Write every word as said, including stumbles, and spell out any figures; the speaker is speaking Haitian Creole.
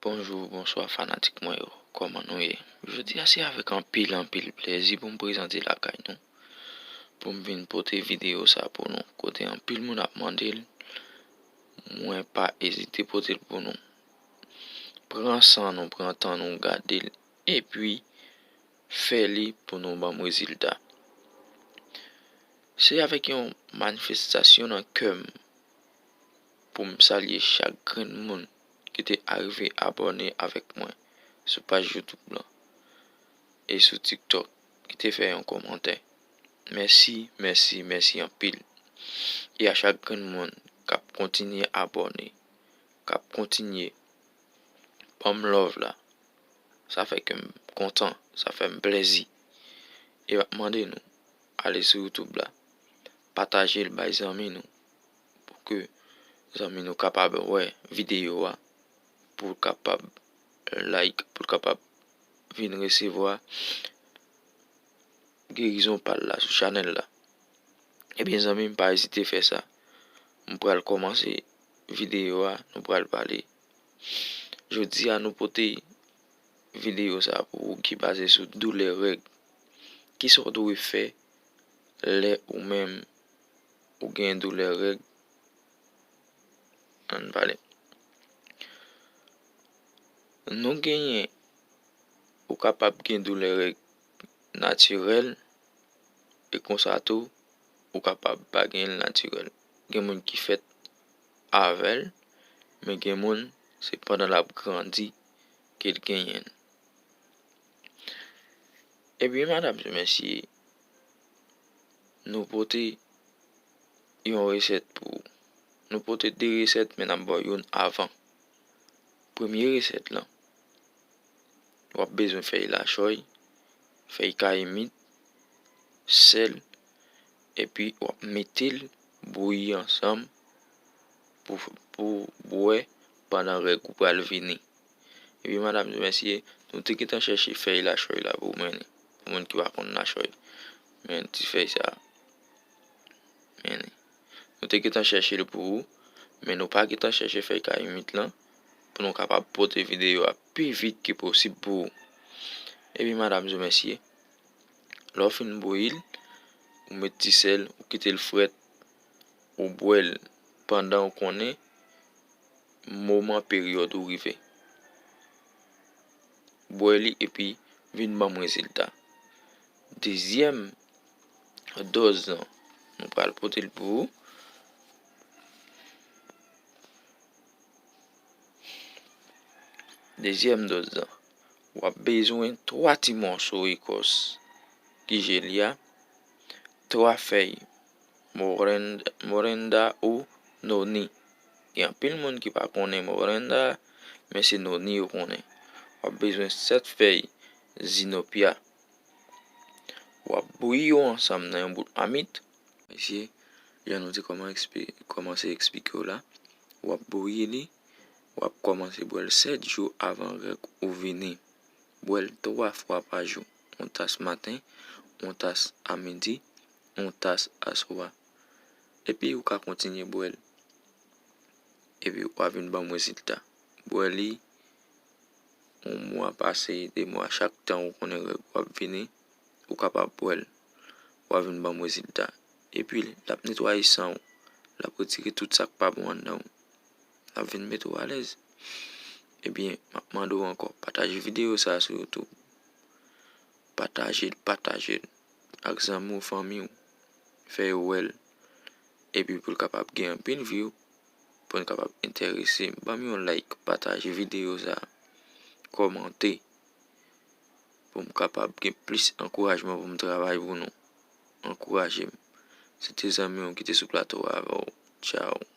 Bonjou, bonswa fanatik mwen yo. Kòman nou ye? Jodi a se avèk anpil, anpil plèzi pou m prezante lakay nou. Pou m vin pote videyo sa pou nou. Kote anpil moun ap mande l, mwen pa ezite pote l pou nou. Pran san nou, pran tan nou, gade l, epi fè li pou nou ban m rezilta. Se avèk yon manifestasyon nan kè m pou m salye chak grenn moun ki te arive abòne avèk mwen sou paj YouTube lan e sou TikTok ki te fè yon kòmantè. Mèsi, mèsi, mèsi anpil. E a chak grenn moun k ap kontinye abòne, k ap kontinye ban m love la, sa fè kè m kontan, sa fè m plèzi. E m ap mande nou, ale sou YouTube la, pataje l bay zanmi nou, pou ke zanmi nou kapab wè videyo a, pou l kapab like, pou l kapab vin resevwa gerizon pa l la sou chanèl la. Ebyen, zanmi m, pa ezite fè sa. M pral kòmanse videyo a, nou pral pale. Jodi a, nou pote videyo sa pou ou ki baze sou doulè règ. Kisa w dwe fè lè ou menm ou gen doulè règ? Ann pale. Nou genyen, ou kapab gen doulè règ natirèl, e konsa tou, ou kapab pa gen l natirèl. Gen moun ki fèt avè l, men gen moun, se pandan l ap grandi ke l genyen l. Ebyen, madam e mesye, nou pote yon resèt pou ou. Nou pote de resèt, men n ap ba w youn avan. Premye resèt lan, w ap bezwen fèy lachòy, fèy kayimit, sèl, epi w ap mete l bouyi ansanm pou, pou bwè pandan règ ou pral vini. Epi, madam e mesye, nou te gentan chèche fèy lachòy la pou mwen li. Pou moun ki pa konn lachòy, men ti fèy sa a. Men li. Nou te gentan chèche l pou ou, men nou pa gentan chèche fèy kayimit lan, pou nou kapab pote videyo a pi vit ke posib pou ou. Epi, madam e mesye, lè w fin bouyi l, ou met ti sèl, ou kite l frèt, ou bwè l pandan ou konnen moman peryòd ou rive. Bwè li epi vin ban m rezilta. Dezyèm dòz lan, nou pral pote l pou ou. Dezyèm dòz lan, w ap bezwen twa ti mòso ekòs ki jeli a, twa fèy moren-, morenda ou noni. Gen anpil moun ki pa konnen morenda, men se noni yo konnen. W ap bezwen sèt fèy zinopya. W ap bouyi yo ansanm nan yon bout mamit. Mesye, jan nou te kòman ekspli-, kòmanse eksplike w la, w ap bouyi li, w ap kòmanse bwè l sèt jou avan règ ou vini. Bwè l twa fwa pa jou, yon tas maten, yon tas a midi, yon tas aswa. Epi ou ka kontinye bwè l. Epi w a vin ban m rezilta. Bwè li, yon mwa pase, de mwa, chak tan ou konnen règ ou ap vini, ou kapab bwè l. W a vin ban m rezilta. Epi l ap netwaye san w. L ap retire tout sa k pa bon anndan w. L ap vin mete w alèz. Ebyen, m ap mande w ankò, pataje videyo sa a sou YouTube. Pataje l, pataje l ak zanmi w, fanmi w. Fè yo wè l. Epi pou l kapab gen anpil view, pou n kapab enterese, ban m yon like, pataje videyo sa a, kòmante, pou m kapab gen plis ankourajman pou m travay pou nou. Ankouraje m. Se te zanmi w ki te sou plato a avè w. Tchaw.